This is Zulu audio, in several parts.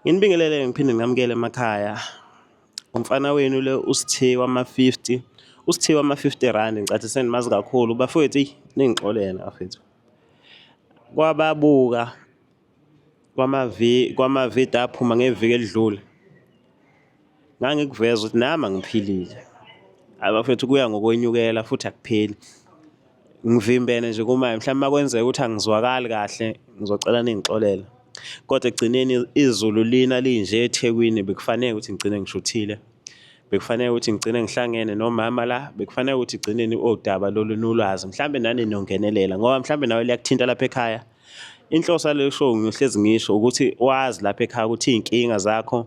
Nginibingelele ngiphinde nginamukele emakhaya. Umfana wenu le uSithe wama-50, uSithe wama-50 rand ngicathi senimazi kakhulu. Bafowethu eyi ningixolele bafethu. Kwababuka kwamavidiyo aphuma ngeviki elidlule ngangikuveza ukuthi nami angiphilile. Hhayi bafethu kuya ngokwenyukela futhi akupheli. Ngivimbene nje kumanje mhlawumbe uma kwenzeka ukuthi angizwakali kahle ngizocela ningixolele. Kodwa ekugcineni izulu lina linje eThekwini bekufanele ukuthi ngigcine ngishuthile. Bekufanele ukuthi ngigcine ngihlangene nomama la, bekufanele ukuthi egcineni odaba lolu nulwazi. Mhlawumbe nani nongenelela ngoba mhlawumbe nawe liyakuthinta lapha ekhaya. Inhloso yale show ngiyohlezi ngisho ukuthi wazi lapha ekhaya ukuthi iy'nkinga zakho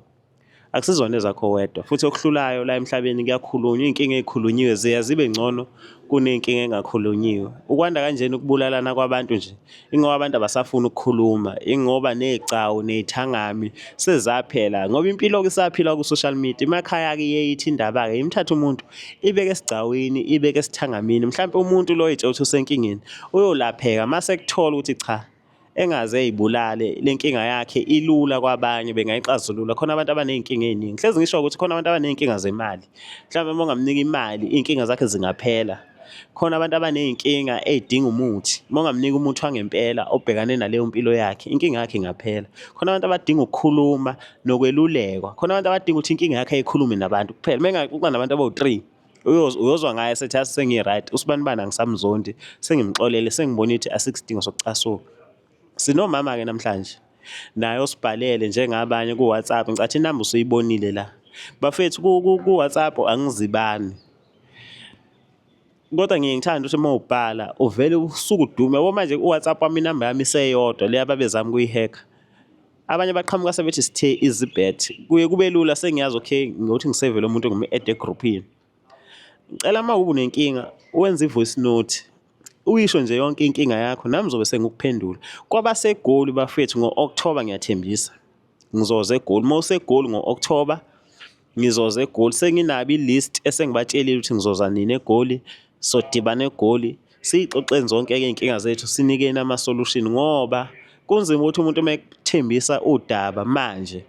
akusizona ezakho wedwa futhi okuhlulayo la emhlabeni kuyakhulunywa iy'nkinga ey'khulunyiwe ziya zibe ngcono kuney'nkinga engakhulunyiwe. Ukwanda kanjena ukubulalana kwabantu nje ingoba abantu abasafuni ukukhuluma, ingoba ney'gcawu ney'thangami sezaphela ngoba impilo-ke isaphilwa ku-social media. Emakhaya-ke iye ithi indaba-ke imthathe umuntu ibeke esigcawini ibeke esithangamini mhlampe umuntu lo ey'tshela ukuthi usenkingeni uyolapheka mase kuthola ukuthi cha engaze eyibulale le nkinga yakhe ilula kwabanye bengayixazulula. Khona abantu abaney'nkinga ey'ningi. Hlezi ngisho ukuthi khona abantu abaney'nkinga zemali. Mhlawumbe uma ungamnika imali iy'nkinga zakhe zingaphela. Khona abantu abaney'nkinga ey'dinga umuthi. Uma ungamnika umuthi wangempela obhekane naleyo mpilo yakhe, inkinga yakhe ingaphela. Khona abantu abadinga ukukhuluma nokwelulekwa. Khona abantu abadinga ukuthi inkinga yakhe ayikhulume nabantu kuphela. Uma engaxoxa nabantu abawu-three uyozwa ngaye esethi yazi sengi-right, usibanibani angisamzondi, sengimxolele, sengibona ukuthi asikho isidingo sokucasuka. Sinomama-ke namhlanje naye osibhalele njengabanye ku-WhatsApp, ngicathi inamba usuyibonile la. Bafethu ku-WhatsApp angizibani. Kodwa ngiye ngithande ukuthi uma ubhala uvele usuke udume. Yabo manje u-WhatsApp wami inamba yami iseyodwa le ababezama ukuyihekha. Abanye baqhamuka sebethi sithe izibet. Kuye kube lula sengiyazi okay ngokuthi ngisevele umuntu ngimi-add egruphini. Ngicela uma ube unenkinga wenze i-voice note uyisho nje yonke inkinga yakho nami ngizobe sengikuphendula. KwabaseGoli bafethu ngo-October ngiyathembisa ngizoza eGoli. Uma useGoli ngo-October ngizoza eGoli senginabo i-list esengibatshelile ukuthi ngizoza nini eGoli sodibana eGoli siyixoxeni zonke-ke iy'nkinga zethu sinikeni ama-solution ngoba kunzima ukuthi umuntu uma ekuthembisa udaba manje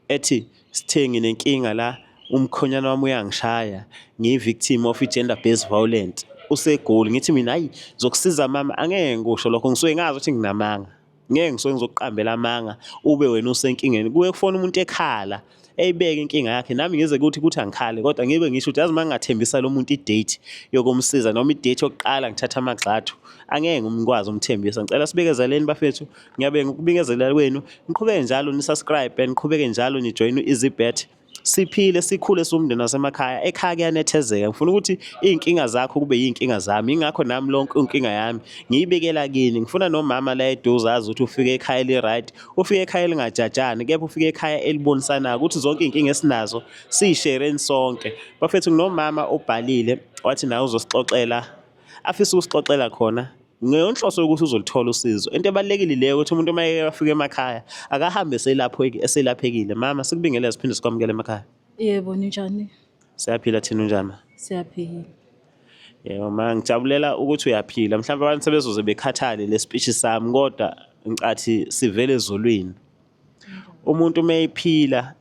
ethi sithe nginenkinga la umkhonyana wami uyangishaya ngiyi-victim of i-gender based violent useGoli ngithi mina hayi zokusiza mama angeke ngikusho lokho ngisuke ngazi ukuthi nginamanga. Ngeke ngisuke ngizokuqambela amanga ube wena usenkingeni. Kuye kufona umuntu ekhala eyibeke inkinga yakhe nami ngize kuthi kuthi angikhale kodwa ngibe ngisho ukuthi yazi uma ngingathembisa lo muntu i-date yokumsiza noma i-date yokuqala ngithatha amagxathu angeke ngikwazi umthembisa. Ngicela sibekezeleni bafethu, ngiyabe ngikubingezelela kwenu. Niqhubeke njalo ni-subscribe, niqhubeke njalo nijoyine u-EasyBet. Siphile sikhule siwumndeni wasemakhaya, ekhaya kuyanethezeka. Ngifuna ukuthi iy'nkinga zakho kube yiy'nkinga zami, yingakho nami lonke inkinga yami ngiyibekela kini. Ngifuna nomama la eduze azi ukuthi ufike ekhaya eli-right, ufike ekhaya elingajajani, kepha ufike ekhaya elibonisanayo ukuthi zonke iy'nkinga esinazo siy'shereni sonke. Bafethu nginomama obhalile wathi naye uzosixoxela afisa ukusixoxela khona ngeyonhloso yokuthi uzoluthola usizo. Into ebalulekile leyo ukuthi umuntu uma eke wafika emakhaya akahambe eselapho eselaphekile. Mama sikubingelele siphinde sikwamukele emakhaya. Yebo, ninjani? Siyaphila thina unjani? Siyaphila. Yebo ma ngijabulela ukuthi uyaphila. Mhlawumbe abantu sebezoze bekhathale le speech sami kodwa ngicathi sivele ezulwini. Umuntu uma ephila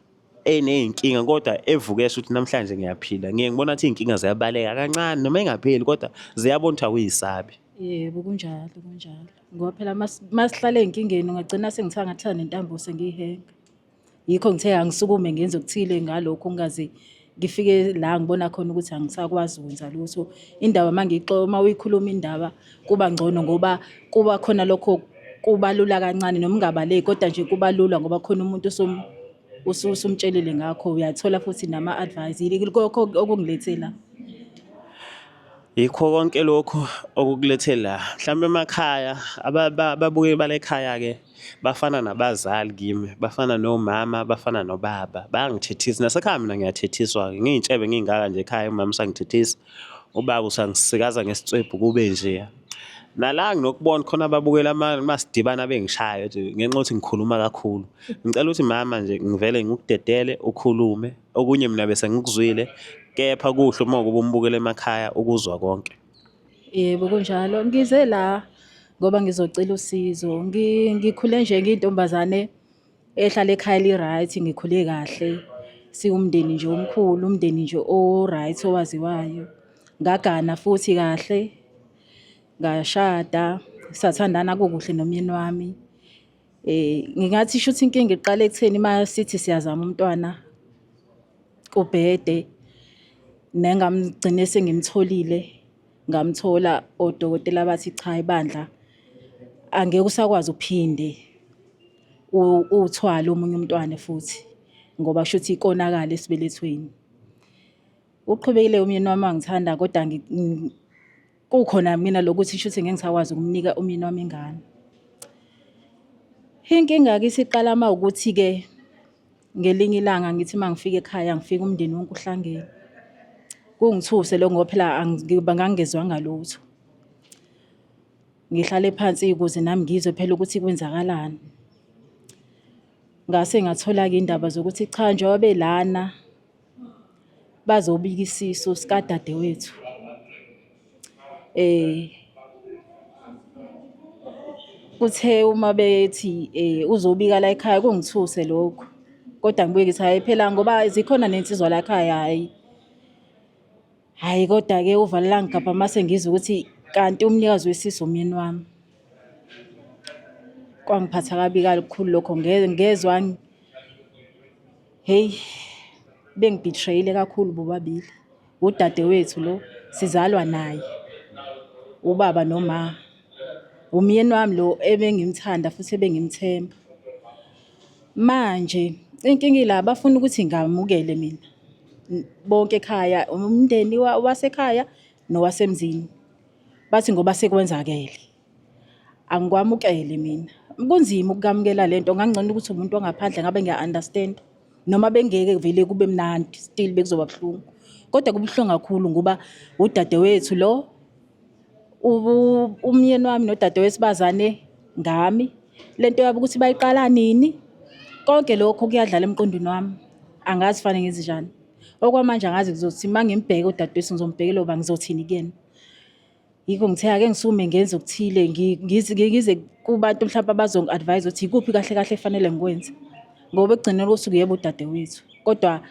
eney'nkinga kodwa evuke esho ukuthi namhlanje ngiyaphila ngiye ngibona ukuthi iy'nkinga ziyabaleka kancane noma engapheli kodwa ziyabona ukuthi awuyisabi. Yebo kunjalo kunjalo ngoba phela masihlale ey'nkingeni ungagcina sengithiwa ngathatha nentambo sengiyihenga. Yikho ngithe angisukume ngenze okuthile ngalokhu ngingaze ngifike la ngibona khona ukuthi angisakwazi ukwenza lutho. Indaba uma uyikhuluma indaba kuba ngcono ngoba kuba khona lokho kuba lula kancane noma ungabaleki kodwa nje kuba lula ngoba khona umuntu usumtshelile ngakho uyathola futhi nama-advice. Yilokho okungilethe la. Yikho konke lokhu okukulethe la. Mhlawumbe emakhaya ababukeli bala ekhaya-ke bafana nabazali kimi, bafana nomama, bafana nobaba. Bayangithethisa nasekhaya mina ngiyathethiswa-ke ngiyintshebe ngingaka nje ekhaya umama usangithethisa, ubaba usangisikaza ngesitswebhu kube njeya. Nala nginokubona khona ababukeli uma sidibana bengishaya nje ngenxa yokuthi ngikhuluma kakhulu. Ngicela ukuthi mama nje ngivele ngikudedele ukhulume okunye mina bese ngikuzwile kepha kuhle uma ukuba umbukele emakhaya ukuzwa konke. Yebo kunjalo. Ngize la ngoba ngizocela usizo. Ngikhule nje ngiyintombazane. Ehlala ekhaya eli-right, ngikhule kahle, siwumndeni nje omkhulu, umndeni nje o-right owaziwayo. Ngagana futhi kahle, ngashada, sathandana kukuhle nomyeni wami. Ngingathi shuthi inkinga iqale ekutheni uma sithi siyazama umntwana kubhede, nengamgcine sengimtholile, ngamthola odokotela bathi cha ibandla angeke usakwazi ukuphinde uwuthwale omunye umntwana futhi ngoba kushuthi konakala esibelethweni. Uqhubekile umyeni wami wangithanda kodwa kukhona mina lokuthi shuthi ngeke ngisakwazi ukumnika umyeni wami ingane. Inkinga-ke isiqala uma ukuthi-ke ngelinye ilanga ngithi uma ngifika ekhaya ngifike umndeni wonke uhlangene. Kungithuse lokho ngoba phela ngangingezwanga lutho. Ngihlale phansi ukuze nami ngizwe phela ukuthi kwenzakalani. Ngase ngathola-ke iy'ndaba zokuthi cha njengoba belana bazobika isisu sikadadewethu. Kuthe uma bethi uzobika la ekhaya kungithuse lokho, kodwa ngibuye ngithi hhayi phela ngoba zikhona ney'nsizwa la ekhaya hhayi. Hhayi kodwa-ke uvalo langigabha mase ngizwa ukuthi kanti umnikazi wesisu umyeni wami. Kwangiphatha kabi kakhulu lokho ngezwa hheyi bengi-betray-ile kakhulu bobabili. Udadewethu lo sizalwa naye, ubaba noma. Umyeni wami lo ebengimthanda futhi ebengimthemba. Manje inkinga ila bafuna ukuthi ngamukele mina bonke ekhaya, umndeni wasekhaya nowasemzini. Bathi ngoba sekwenzakele angikwamukele mina. Kunzima ukukamukela le nto, ngangcono ukuthi umuntu wangaphandle ngabe ngiya-understand-a noma bengeke vele kube mnandi still bekuzoba buhlungu. Kodwa kubuhlungu kakhulu ngoba udadewethu lo Umyeni wami nodadewethu bazane ngami. Le nto yabo ukuthi bayiqala nini, konke lokho kuyadlala emqondweni wami. Angazi kufanele ngenze njani. Okwamanje angazi ngizothi uma ngimbheka udadewethu ngizombhekela uba ngizothini kuyena. Yikho ngithe ake ngisukume ngenze okuthile ngize kubantu mhlampe abazongi-advise ukuthi ikuphi kahle kahle ekufanele ngikwenze. Ngoba ekugcineni kosuku yebo udadewethu, kodwa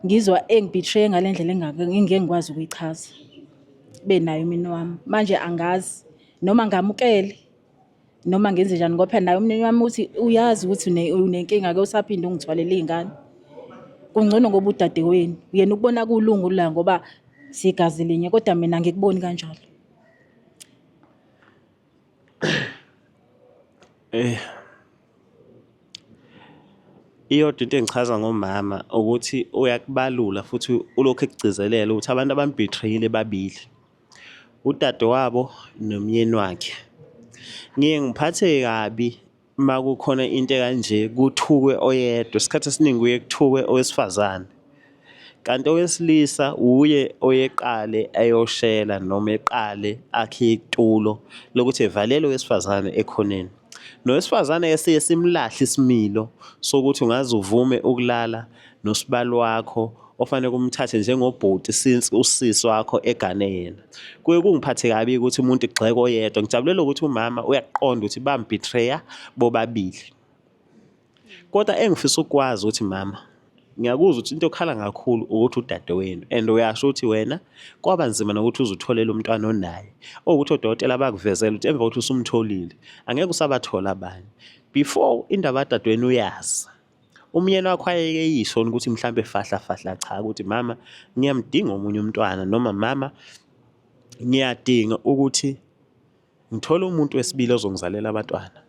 ngizwa engi-betray-e ngale ndlela engingeke ngikwazi ukuyichaza. Benaye umyeni wami. Manje angazi noma ngamukele noma ngenze njani ngoba phela naye umyeni wami uthi uyazi ukuthi unenkinga-ke usaphinde ungithwalele iy'ngane. Kungcono ngoba udadewenu, yena ukubona kuwulungu la ngoba sigazi linye kodwa mina angikuboni kanjalo. Eh iyodwa into engichaza ngomama ukuthi uyakubalula futhi ulokhu ekugcizelela ukuthi abantu abambhitreyile babili, udadewabo nomyeni wakhe. Ngiye ngiphatheke kabi uma kukhona into ekanje kuthukwe oyedwa, isikhathi esiningi kuye kuthukwe owesifazane. Kanti owesilisa wuye oyeqale ayoshela noma eqale akhe itulo lokuthi evalele owesifazane ekhoneni. Nowesifazane esiye simlahle isimilo sokuthi ungaze uvume ukulala nosibali wakho ofanele umthathe njengobhuti since usisi wakho egane yena. Kuye kungiphathe kabi ukuthi umuntu egxeke oyedwa. Ngijabulela ukuthi umama uyaqonda ukuthi bam-betray-a bobabili. Kodwa engifisa ukukwazi ukuthi mama, ngiyakuzwa ukuthi into okhala kakhulu ukuthi udadewenu and uyasho ukuthi wena kwaba nzima nokuthi uze utholele umntwana onaye. Owukuthi odokotela bakuvezela ukuthi emva kokuthi usumtholile angeke usabathola abanye. Before indaba kadadewenu uyazi. Umyeni wakho ayeke eyisho ukuthi mhlampe fahla fahla cha ukuthi mama ngiyamdinga omunye umntwana noma mama ngiyadinga ukuthi Ngithole umuntu wesibili ozongizalela abantwana.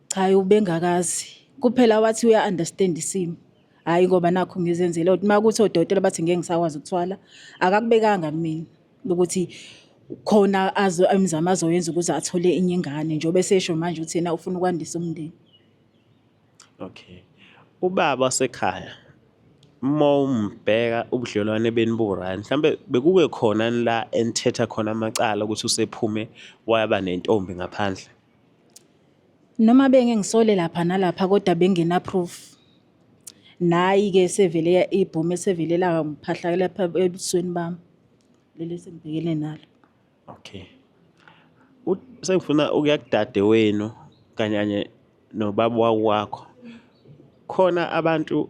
Cha ubengakazi. Kuphela wathi uya understand isimo. Hhayi ngoba nakhu ngizenzele uma kuthi odokotela bathi ngeke ngisakwazi ukuthwala, akakubekanga kumina ukuthi khona azo imizamo azoyenza ukuze athole enye ingane njengoba esesho manje ukuthi yena ufuna ukwandisa umndeni. Okay. Ubaba wasekhaya uma umbheka ubudlelwane benu bu-right, mhlampe bekuke khona la enithetha khona amacala ukuthi usephume wayaba nentombi ngaphandle? Noma benge ngisole lapha nalapha kodwa bengena proof. Nayi-ke sevele ibhume sevele langiphahla lapha ebusweni bami. Leli esengibhekene nalo. Okay. Sengifuna ukuya kudadewenu kanye kanye nobaba wakho. Khona abantu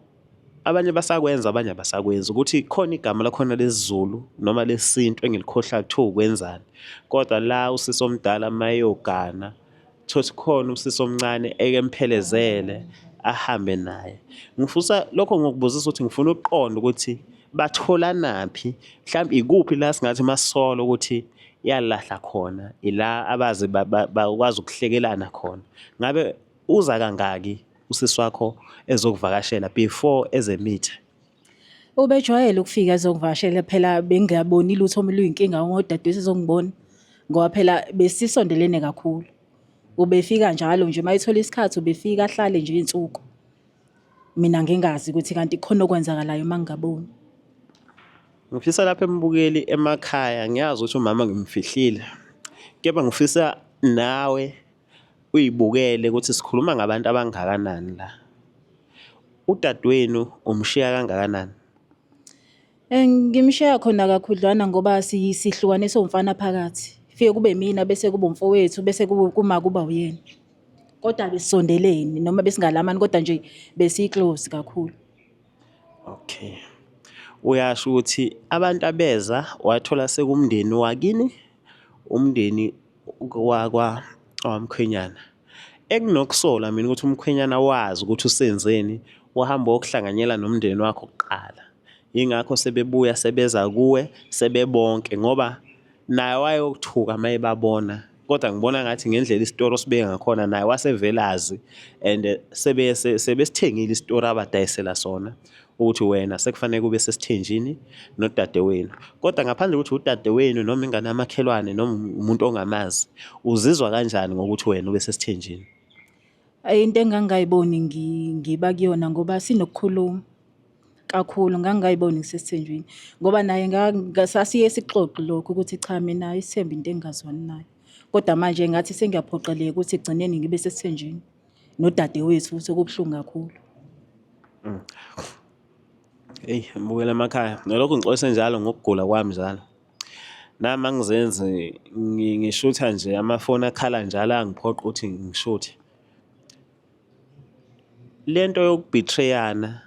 abanye basakwenza abanye abasakwenzi ukuthi khona igama lakhona lesiZulu noma lesintu engilikhohlayo kuthiwa ukwenzani kodwa la usisi omdala uma eyogana thothi khona usisi omncane eke emphelezele ahambe naye. Ngifisa lokho ngokubuzisa ukuthi ngifuna ukuqonda ukuthi batholanaphi mhlawumbe ikuphi la singathi masolo ukuthi yalahla khona ila abaze bakwazi ukuhlekelana khona. Ngabe uza kangaki usisi wakho ezokuvakashela before ezemithe? Ubejwayele ukufika ezongivakashela phela bengingaboni lutho uma luyinkinga ngodadewethu ezongibona ngoba phela besisondelene kakhulu. Ubefika njalo nje uma ethola isikhathi ubefika ahlale nje iy'nsuku. Mina ngingazi ukuthi kanti kukhona okwenzakalayo uma ngingaboni. Ngifisa lapha embukeli emakhaya ngiyazi ukuthi umama ngimfihlile kepha ngifisa nawe uyibukele ukuthi sikhuluma ngabantu abangakanani la. Udadewenu umshiya kangakanani? Ngimshiya khona kakhudlwana ngoba sihlukaniswe umfana phakathi. Fike kube mina bese kuba umfowethu bese kuma kuba uyena. Kodwa besisondelene noma besingalamani kodwa nje besi-close kakhulu. Okay. Uyasho ukuthi abantu abeza wathola sekumndeni wakini, umndeni wakwa owamkhwenyana. Enginokusola mina ukuthi umkhwenyana wazi ukuthi usenzeni, wahamba wokuhlanganyela nomndeni wakho kuqala. Yingakho sebebuya sebeza kuwe sebebonke ngoba naye wayokuthuka uma ebabona kodwa ngibona ngathi ngendlela isitori osibeke ngakhona naye wasevelazi and sebe sebesithengile isitori abadayisela sona ukuthi wena sekufanele kube sesithenjini nodadewenu. Kodwa ngaphandle kokuthi udadewenu noma ingane yamakhelwane noma umuntu ongamazi, uzizwa kanjani ngokuthi wena ube sesithenjini? Into engangingayiboni ngiba kuyona ngoba sinokukhuluma kakhulu, ngangingayiboni ngisesithenjini ngoba naye sasiye sikuxoxe lokho ukuthi cha mina isithembu into engingazwani nayo. Kodwa manje ngathi sengiyaphoqeleka ukuthi ekugcineni ngibe sesithenjini nodadewethu futhi okubuhlungu kakhulu. Eyi, ngibukela emakhaya. Nalokhu ngixolise njalo ngokugula kwami njalo. Nami angizenzi ngishutha nje amafoni akhala njalo angiphoqa ukuthi ngishuthe. Le nto yokubhithreyana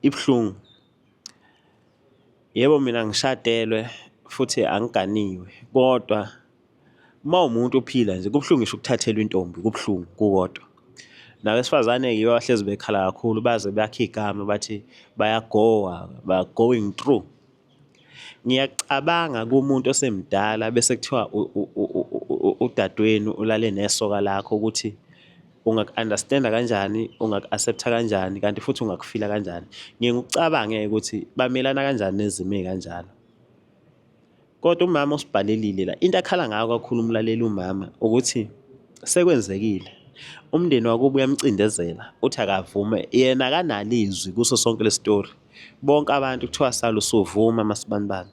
ibuhlungu. Yebo, mina ngishadelwe futhi angiganiwe kodwa uma uwumuntu uphila nje kubuhlungu ngisho ukuthathelwa intombi kubuhlungu kukodwa. Nabesifazane-ke yibo abahlezi bekhala kakhulu baze bakhe igama bathi bayagowa, ba-going through. Ngiyacabanga kumuntu osemdala bese kuthiwa udadewenu ulale nesoka lakho ukuthi ungaku-understand-a kanjani, ungaku-accept-a kanjani kanti futhi ungakufila kanjani. Ngiye ngikucabange-ke ukuthi bamelana kanjani nezimo ey'kanjalo. Kodwa umama usibhalelile la, into akhala ngayo kakhulu umlaleli umama ukuthi sekwenzekile. Umndeni wakubo uyamcindezela uthi akavume, yena akanalo izwi kuso sonke le sitori. Bonke abantu kuthiwa sala usuvuma masibanibani,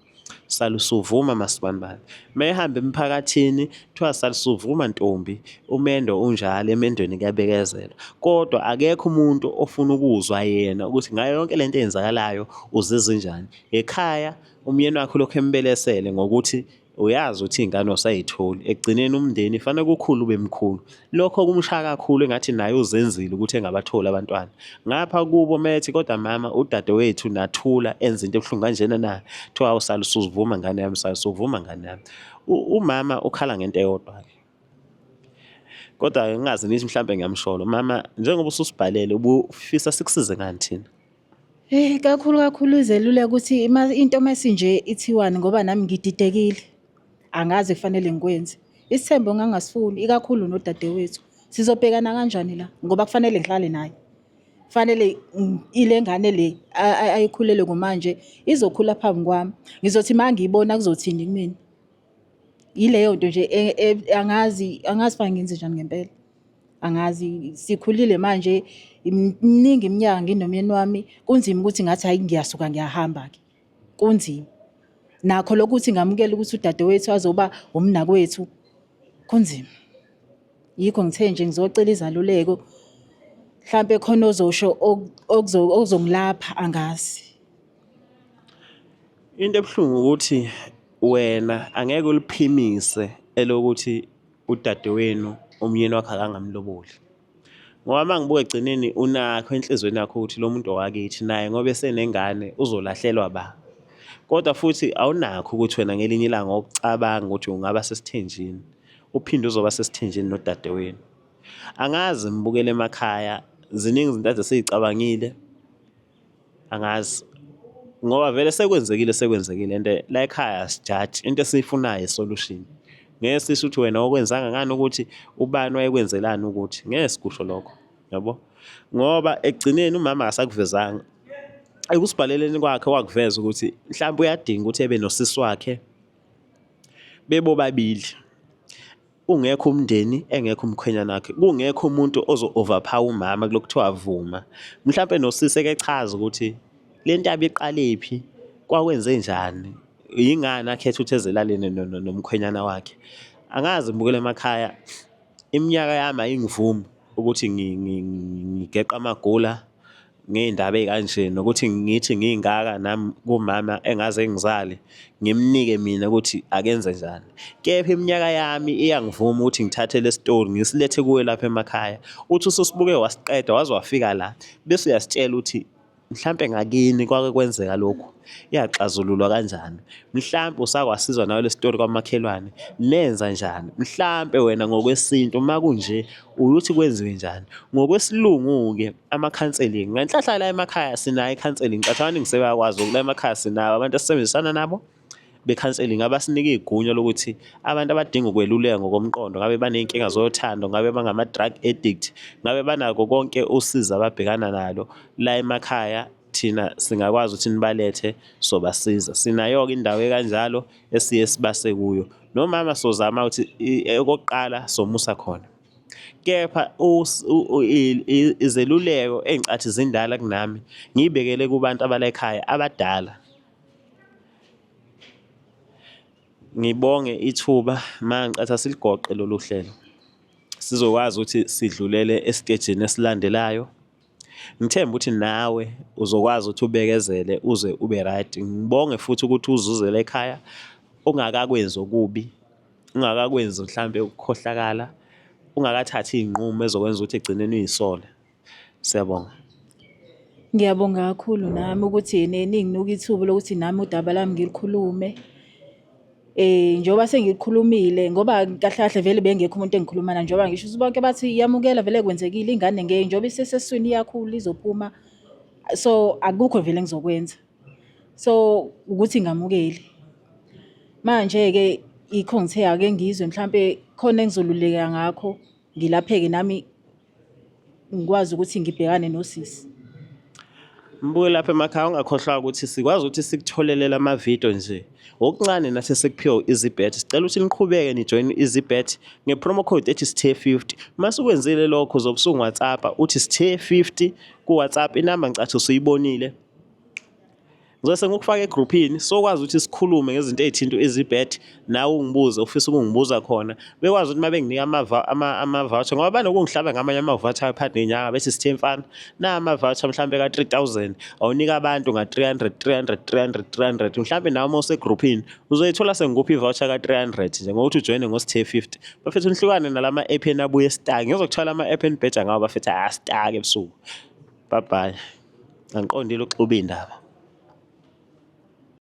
sala usuvuma masibanibani. Uma ehamba emphakathini kuthiwa sala usuvuma ntombi, umendo unjalo emendweni kuyabekezelwa. Kodwa akekho umuntu ofuna ukuzwa yena ukuthi ngayo yonke lento eyenzakalayo uzizwa njani. Ekhaya umyeni wakhe ulokhu embelesele ngokuthi uyazi ukuthi iy'ngane awusayitholi. Ekugcineni umndeni fanele kukhulu ube mkhulu. Lokho kumshaya kakhulu engathi naye uzenzile ukuthi engabatholi abantwana. Ngapha kubo methi kodwa mama udadewethu nathula enza into ebuhlungu kanjena na? Kuthiwa hawu sala usuvuma ngane yami, sala usuvuma ngane yami. Umama ukhala ngento eyodwa-ke. Kodwa-ke ngingazi ngithi mhlampe ngiyamsholo mama, njengoba ususibhalele ubufisa sikusize ngani thina? Eh kakhulu kakhulu izeluleko ukuthi into mesinje ithiwani ngoba nami ngididekile. Angazi kufanele ngikwenze. Isithembu ngangasifuni ikakhulu nodadewethu. Sizobhekana kanjani la ngoba kufanele ngihlale naye. Fanele ile ngane le ayikhulele kumanje izokhula phambi kwami. Ngizothi uma ngiyibona kuzothini kumina. Yileyo nto nje e, e, angazi angazi fanele ngenze njani ngempela. Angazi sikhulile manje iminingi iminyaka nginomyeni wami kunzima ukuthi ngathi hayi ngiyasuka ngiyahamba-ke kunzima. Nakho lokuthi ngamukele ukuthi udadewethu azoba umnakwethu kunzima. Yikho ngithe nje ngizocela izaluleko mhlampe khona ozosho okuzongilapha angazi. Into ebuhlungu ukuthi wena angeke uliphimise elokuthi udadewenu umyeni wakhe akangamloboli. Ngoba uma ngibuka ekugcineni unakho enhliziyweni yakho ukuthi lo muntu owakithi naye ngoba esenengane uzolahlelwa ba. Kodwa futhi awunakho ukuthi wena ngelinye ilanga ukucabanga ukuthi ungaba sesithenjini, uphinde uzoba sesithenjini nodadewenu. Angazi ngibukele emakhaya, ziningi izinto ade sey'cabangile. Angazi ngoba vele sekwenzekile sekwenzekile and la ekhaya asijaji into esiyifunayo i-solution. Ngeke sisho ukuthi wena okwenzanga ngani ukuthi ubani wayekwenzelani ukuthi ngeke sikusho lokho yabo, ngoba ekugcineni umama akasakuvezanga ekusibhaleleni kwakhe wakuveza ukuthi mhlawumbe uyadinga ukuthi ebe nosisi wakhe bebobabili. Ungekho umndeni engekho umkhwenyana wakhe kungekho umuntu ozo-overpower umama kulokhu kuthiwa vuma mhlampe nosisi eke chaza ukuthi le ntaba iqalephi kwakwenzenjani yingani akhetha ukuthi ezelaleni nomkhwenyana wakhe. Angazi ngibukele emakhaya iminyaka yami ayingivumi ukuthi ngigeqe amagula ngey'ndaba ey'kanje nokuthi ngithi ngingaka nami kumama engaze ngizale ngimnike mina ukuthi akenze njani. Kepha iminyaka yami iyangivuma ukuthi ngithathe le story ngisilethe kuwe lapha emakhaya. Uthi ususibuke wasiqeda waze wafika la bese uyasitshela ukuthi mhlampe ngakini kwake kwenzeka lokhu yaxazululwa kanjani. Mhlampe usakwasizwa nawe le story kwamakhelwane nenza njani. Mhlampe wena ngokwesintu uma kunje uyuthi kwenziwe njani. Ngokwesilungu-ke ama-counselling ngenhlahla la emakhaya sinayo i-counselling cathi abaningi sebeyakwazi la emakhaya sinabo abantu esisebenzisana nabo be-counselling abasinika igunya lokuthi abantu abadinga ukweluleka ngokomqondo ngabe baney'nkinga zothando ngabe bangama-drug addict ngabe banako konke usizi ababhekana nalo la emakhaya thina singakwazi ukuthi nibalethe sobasiza. Sinayo-ke indawo ekanjalo esiye sibase kuyo. Nomama sozama ukuthi okokuqala somusa khona. Kepha izeluleko engicathi zindala kunami ngiyibekele kubantu abala ekhaya abadala. Ngibonge ithuba mangicatha siligoqe lolu hlelo sizokwazi ukuthi sidlulele esitejini esilandelayo. Ngithembe ukuthi nawe uzokwazi ukuthi ubekezele uze ube right. Ngibonge futhi ukuthi uzuzele ekhaya ungakakwenzi okubi, ungakakwenzi mhlampe ukukhohlakala, ungakathathi iy'nqumo ezokwenza ukuthi ekugcineni uy'sole. Siyabonga. Ngiyabonga kakhulu nami ukuthi ninginike ithuba lokuthi nami udaba lami ngilikhulume. Njengoba sengikukhulumile ngoba kahle kahle vele bengekho umuntu engikhuluma naye njengoba ngisho ukuthi bonke bathi yamukela vele kwenzekile ingane ngeke njengoba iseseswini iyakhula izophuma. So akukho vele engizokwenza. So ukuthi ngamukele. Manje-ke yikho ngithe ake ngizwe mhlampe khona engizoluleka ngakho ngilapheke nami ngikwazi ukuthi ngibhekane nosisi. Mbuke lapha emakhaya ungakhohlwa ukuthi sikwazi ukuthi sikutholelele amavidiyo nje okuncane nathi esikuphiwe u-EasyBet. Sicela ukuthi niqhubeke nijoyine u-EasyBet nge-promo code ethi Sithe50. Uma sukwenzile lokho uzobe usungu-WhatsApp uthi Sithe50 ku-WhatsApp inamba ngicathi usuyibonile. Ngizobe sengikufaka egruphini sokwazi ukuthi sikhulume ngezinto ey'thinta u-EasyBet nawe ungibuze ufisa ukungibuza khona bekwazi ukuthi uma benginika ama-voucher ngoba banokungihlaba ngamanye ama-voucher phakathi nenyanga bethi sithe mfana na ama-voucher mhlawumbe ka-3000 awunika abantu nga-300 300 300 300 mhlawumbe nawe uma usegruphini uzoyithola sengikuphi i-voucher ka-300 nje ngokuthi ujoyine ngosithe 50 bafethu nihlukane nalama-app enabuye estaki ngizokuthola ama-app enibheja ngawo bafethu ayastaki ebusuku. Bye bye. Angiqondile ukuxuba iy'ndaba.